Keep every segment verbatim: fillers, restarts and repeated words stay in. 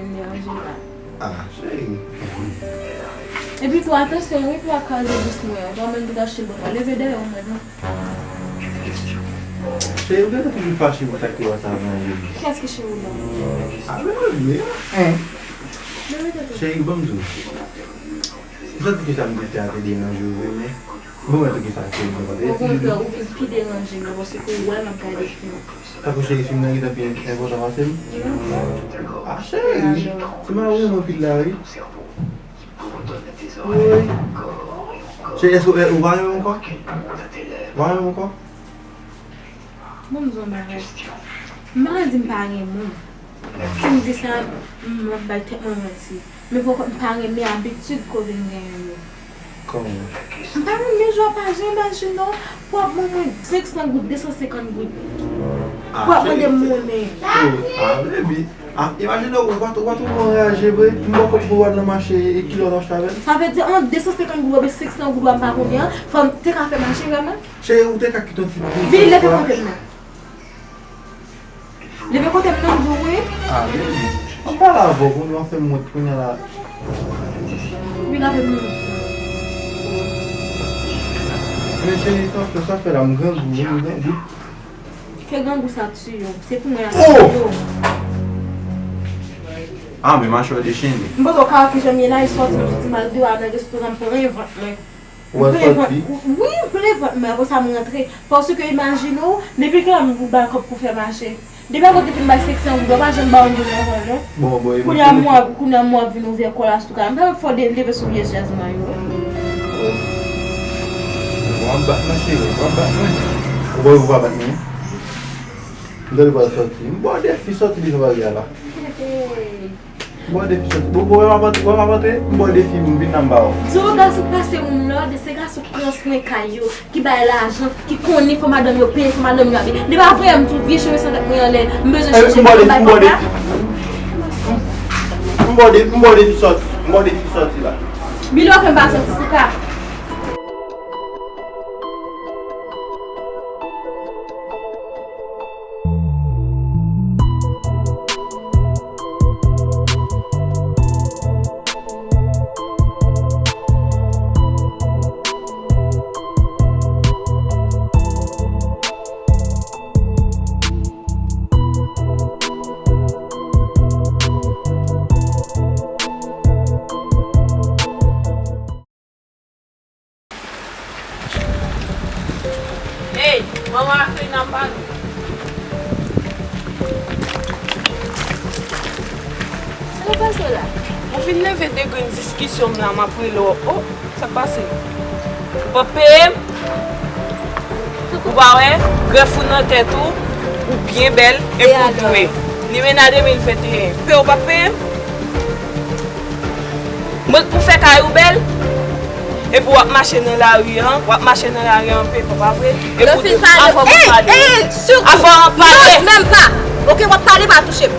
An jeneral. Ah, cheri. Epi tou, atansyon, wi, pou w ap kraze bous mwen an. Jan w menm ki t achte l ban mwen. Leve dèyè w mwen, non. Cheri, ou gentan toujou fache pou sa ki wè sa nan je m. Kiyès ki cheri w la? Ah, men mwen vle a. Cheri, ban m di w. Ou santi ke sa m te fè a te deranje w vre, men mwen wè tou ke sa te bon. Okontrè, ou vin pi deranje m nan paske ou wè m ap gade fim. Tankou cheri, fim nan gentan pi enpòtan pase m? Ah, cheri, ti mari w renmen w anpil la, wi. Wi. Cheri, èske ou, ou pa renmen m ankò? Ou pa renmen m ankò? Bon, m di w yon bagay. M pa ka di m pa renmen w. Si m di sa, m ap bay tèt mwen manti. Men poko m pa renmen abitid ke w vin genyen yo. Kòman? M pa renmen jan w ap aji, imajine w, pou w ap ban mwen senk san goud, de san senkant goud. Ah, pou w ap mande m monnen. Oh, ah, baby. Ah, imajine w, ou pa t, ou pa t anraje vre, m ba w kòb pou w al nan mache e kilòt w achte avè l. Sa vle di, an de san senkant goud oubyen senk san goud w ap ba kounye a, fò m te ka fè mache vrèman? Cheri, ou te ka kite yon ti... Vini, leve kote m nan. Leve kote m nan, m di w wi. Ah, baby. An pale avè w, kounye w ap fè m wont kounye a la. Wi, lave m nan. Men cheri, sa fè, sa fè la, m grangou, wi, m grangou. Ke grangou sa tiye w. Se pou mwen a tiye w. Ah, men machwè dechennen. M panse w ka wè kijan m ye la, e sòti m soti mal deyò a, nèg esplike m plen vant mwen. Ou al sòti? Wi, m plen vant mwen, apre sa m rantre. Paske imajine w, depi kilè m ba kòb pou fè mache? Depi lè w te fin bay senk san goud, w pa janm ba yon goud ankò, non? Bon, bon, e kounye a m wè, kounye a m wè w ap vin ouvè kò w la sou kay. M pa fè w de leve sou vye chèz mwen yo. W ap bat mwen, cheri, w ap bat mwen. Ou pa, ou pa bat mwen. M tande w al sòti. M ba w defi sòti devan bagay la. M ba w defi sòti. Bon, bon, w ap antre, w ap antre, m ba w defi, m vin la m ba w. Di w gason k pase moun lòd, se gason k pran swen kay yo, ki bay lajan, ki konnen fò madanm yo peye, fò madanm yo abiye. Depi avanyè m di w vye cheve san tèt mwen anlè, m bezwen chanje pou m bay kòb la. M ba w defi, m ba w defi sòti, m ba w defi sòti la. Bilo fè m pa sòti sou ka. Ey, manman ak Rina m pa nou. Sa k pase la? Ou vin leve de grenn diskisyon m la, m ap rele w. Oh, sa k pase? Ou p ap peye m? Ou pa wè? Grèf ou nan tèt ou, ou byen bèl, epi ou dwe. Limena de mil venteyen. Pe ou p ap peye m? Mwen k pou fè kay ou bèl? Epi w ap mache nan lari an, w ap mache nan lari an anpe, pa vre? Epi w di, avan mwen pale. Avan mwen pale. Non, menm pa. Oke, w ap pale, pa touche m.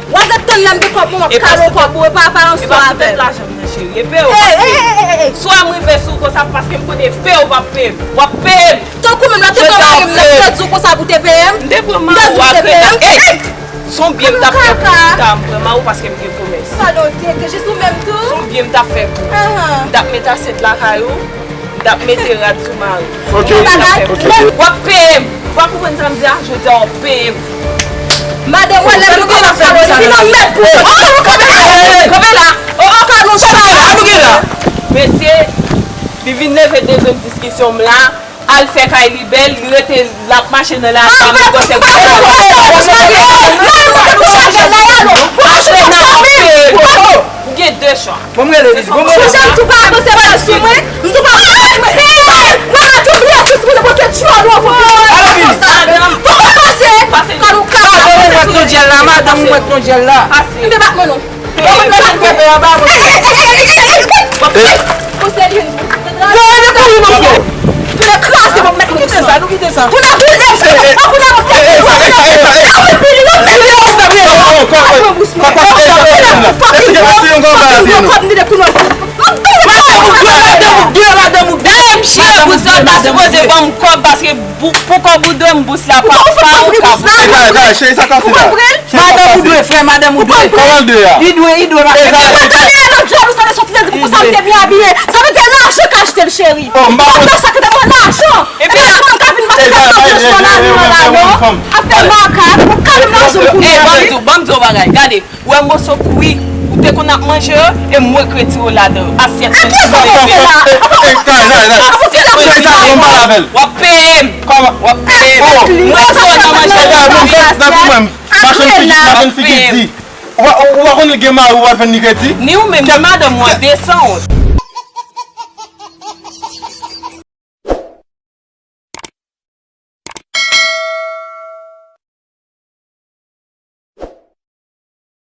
W ap ret tann lè m gen kòb mwen, m ap kale w kòb ou, e pa, pa ansanm avè m. E pa sou tèt lajan m nan, cheri. E pe w, w ap peye. Swa m rive sou w konsa, paske m konnen pe w p ap peye m. W ap peye m. Tankou menm lè w te pran mari m nan, m te di w konsa pou w te peye m? M te pran mari w ak Rena. Se yon byen m t ap fè pou ou, ta m pran mari w paske m gen komès. Padon, te, te jis ou menm tou? Se yon byen m t ap fè pou ou. M t ap mete asyèt lakay ou, m t ap mete rad sou mari w. Ok, ok. W ap peye m. Ou pa konprann sa m di a? Jodi a w ap peye m. Madanm, wè lè nou gen nan salon, li nan mèt pou ou. Oh, kanpe la! Kanpe la! Oh, oh, kanpe la! Mesye, li vin leve dezòd diskisyon m la. Al fè kay li bèl, li rete l ap mache nan lari a, mwen panse pou ou. Ou gen de chwa. Bon, m rele li. Bon, m rele li. Ou janm tou pa avanse bagay sou mwen. M tou pa avanse sou mwen. Mwen mèt ou byen sou mwen, mwen se tchò nou. Poko pase. Madanm ou mèt non djèl la, madanm ou mèt non djèl la. M te bat mwen non. Bon, mwen mèt mwen fè anba mwen. Bon, se li. Non, e kouri non, frè. Pou yo kraze, bon, mèt nou kite sa, nou kite sa. Pou nou boule, pou nou boule. Madanm ou dwe madanm ou dwe madanm ou dwe. Dèyè m chire. Bous la ta sipoze ban m kòb paske pou kòb ou dwe m bous la pa pa ou ka. Kay, kay, cheri, sa k pase la? Madanm ou dwe, frè, madanm ou dwe. Kòman l dwe a? Li dwe, li dwe. Madanm li a lòt jou, nou sa te sòti, te di pou konsa m te byen abiye. Sa nou te lajan k achte l, cheri. Oh, m pa konn. Sa ki te bon lajan. Epi lajan ka vin mache sa te sòti la, non, non, non. Ap fè makak, ou ka vin lajan pou Ey, ban m nou. Di w, ban m di w yon bagay. Gade, ou wè moso kouri, ou te konn ap manje yo, e m retire w ladan yo. Asyèt Kisa w panse la? Kay, kay, kay. Asyèt Cheri, sa, m pale avè l. W ap peye m. Kòman? W ap peye m. Mwen sou nan manje. Kay, kay, men, men pou mwen. Machann fi, machann fi ki di. Ou pa, ou pa konn li gen mari, ou pa jwenn li kredi? Ni ou menm, ni madanm mwen, desann.